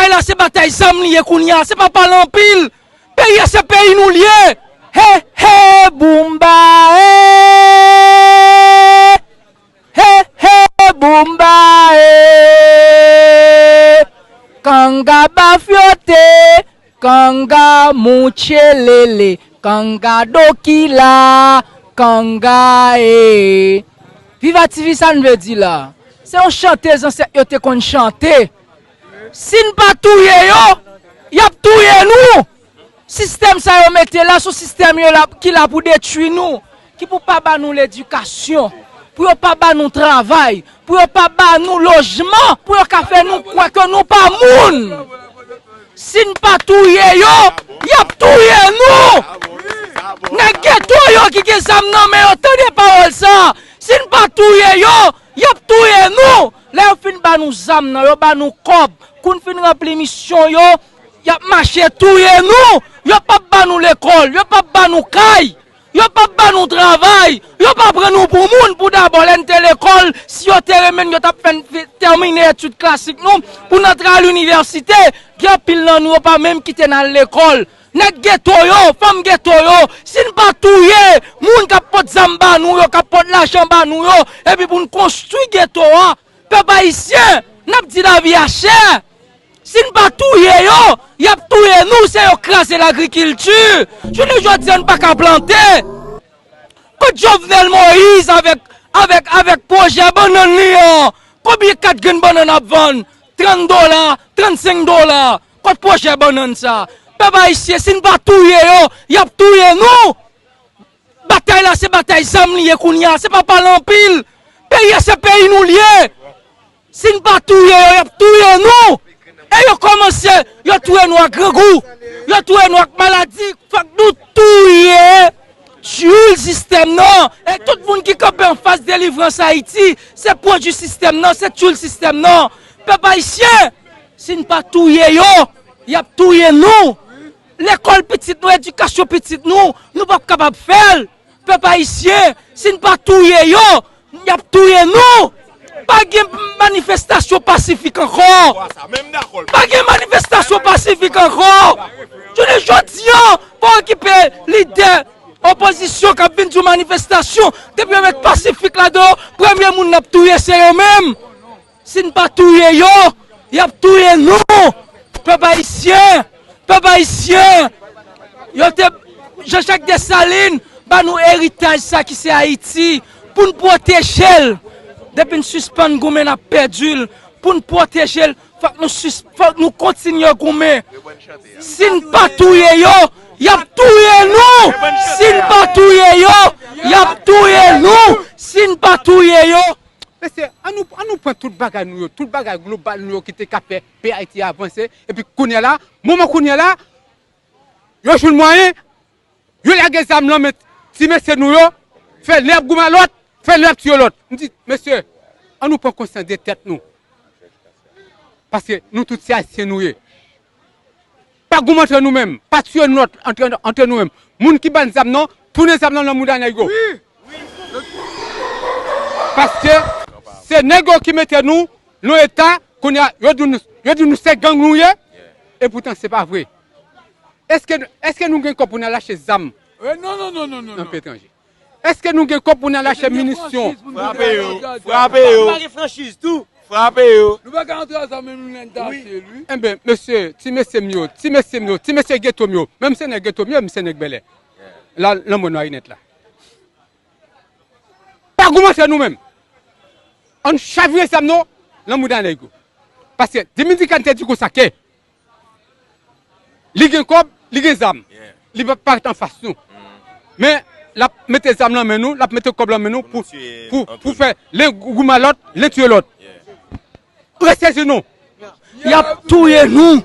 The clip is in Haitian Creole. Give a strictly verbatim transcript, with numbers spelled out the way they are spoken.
Batay la se batay zam li ye kounye a, se pa pale anpil. Peyi a se peyi nou li ye. He, he, boumba, e. He, he, boumba, e. Kanga bafyote, kanga mouchelele, kanga dokila, kanga, e. Viva T V, sa n vle di la? Se yon chante zansèt yo te konn chante. Si n pa touye yo, y ap touye nou. Sistèm sa yo mete la, se yon sistèm yo la, ki la pou detwi nou, ki pou pa ba nou ledikasyon, pou yo pa ba nou travay, pou yo pa ba nou lojman, pou yo ka fè nou kwè ke nou pa moun. Si n pa touye yo, y ap touye nou. Nèg geto yo ki gen zam nan men yo, tande pawòl sa. Si n pa touye yo, y ap touye nou. Lè yo fin ba nou zam nan, yo ba nou kòb. Kou n fin ranpli misyon yo, y ap mache touye nou. Yo p ap ba nou lekòl, yo p ap ba nou kay, yo p ap ba nou travay, yo pa pran nou pou moun. Pou dabò, lè n te lekòl, si yo te renmen n, yo t ap fè n fi-, tèmine etid klasik nou pou n antre al inivèsite. Gen anpil nan nou, yo pa menm kite n al lekòl. Nèg geto yo, fanm geto yo, si n pa touye moun k ap pot zam ba nou yo, k ap pot lajan ba nou yo, epi pou n konstwi geto a, pèp ayisyen, n ap di lavi a chè. Si n pa touye yo, y ap touye nou, se yo kraze lagrikilti. Jounen jodi a, n pa ka plante. Kot Jovenel Moïse avèk, avèk, avèk pwojè bannann li an? Konbyen kat grenn bannann ap vann? Trant dola, trannsenk dola. Kot pwojè bannann sa? Pèp ayisyen, si n pa touye yo, y ap touye nou. Batay la se batay zam li ye kounye a, se pa pale anpil. Peyi a se peyi nou li ye. Si n pa touye yo, y ap touye nou. E yo kòmanse, yo touye nou ak grangou. Yo touye nou ak maladi. Fòk nou touye tchoul sistèm nan. E tout moun ki kanpe anfas delivrans Ayiti, se pwodui sistèm nan, se tchoul sistèm nan. Pèp ayisyen, si n pa touye yo, y ap touye nou. Lekòl pitit nou, edikasyon pitit nou, nou p ap kapab fè l. Pèp ayisyen, si n pa touye yo, y ap touye nou. Pa gen manifestasyon pasifik ankò. Pa gen manifestasyon pasifik ankò. Jounen jodi a, pa okipe lidè opozisyon k ap vin di w manifestasyon. Depi yo met pasifik ladan yo, premye moun n ap touye se yo menm. Si n pa touye yo, y ap touye nou. Pèp ayisyen, pèp ayisyen, yo te, Jean Jacques Dessalines ba nou eritaj sa ki se Ayiti, pou n pwoteje l. Depi n sispann goumen, n ap pèdi l. Pou n pwoteje l, fòk nou sis-, fòk nou kontinye goumen. Si n pa touye yo, y ap touye nou. Si n pa touye yo, y ap touye nou. Si n pa touye yo, Mesye, an nou, an nou pran tout bagay nou yo, tout bagay global nou yo ki te ka fè peyi Ayiti a avanse, epi kounye a la, moman kounye a la, yo jwenn mwayen, yo lage zam nan men ti mesye nou yo, fè lè y ap goumen a lòt, fè lè y ap tiye lòt. M di, mesye, an nou pran konsyans de tèt nou. Paske nou tout se Ayisyen nou ye. Pa goumen antre nou menm, pa tiye lòt antre, antre nou menm. Moun ki ban zam nan, tounen zam nan nan mouda nèg yo. Paske se nèg yo ki mete nou nan eta, kounye a, yo di nou, yo di nou se gang nou ye, epoutan se pa vre. Èske, èske nou gen kòb pou n al achte zam nan peyi etranje? Èske nou gen kòb pou n al achte minisyon? Frape yo, frape yo. Nou pa gen franchiz tou. Frape yo. Nou pa ka antre ansanm menm nou lè n ta achte l, wi. Enben, mesye, ti mesye m yo, ti mesye m yo, ti mesye geto m yo, menm se nèg geto m yo, m se nèg bèlè. La, lanmò nwa inèt la. Pa goumen antre nou menm. Ann chavire zam nou nan mouda nèg yo. Paske Dominikani te di konsa ke li gen kòb, li gen zam. Li p ap parèt anfas nou. Men, l ap mete zam nan men nou, l ap mete kòb nan men nou pou, pou, pou fè len goumen a lòt, len tiye lòt. Rete sezi nou. Y ap touye nou.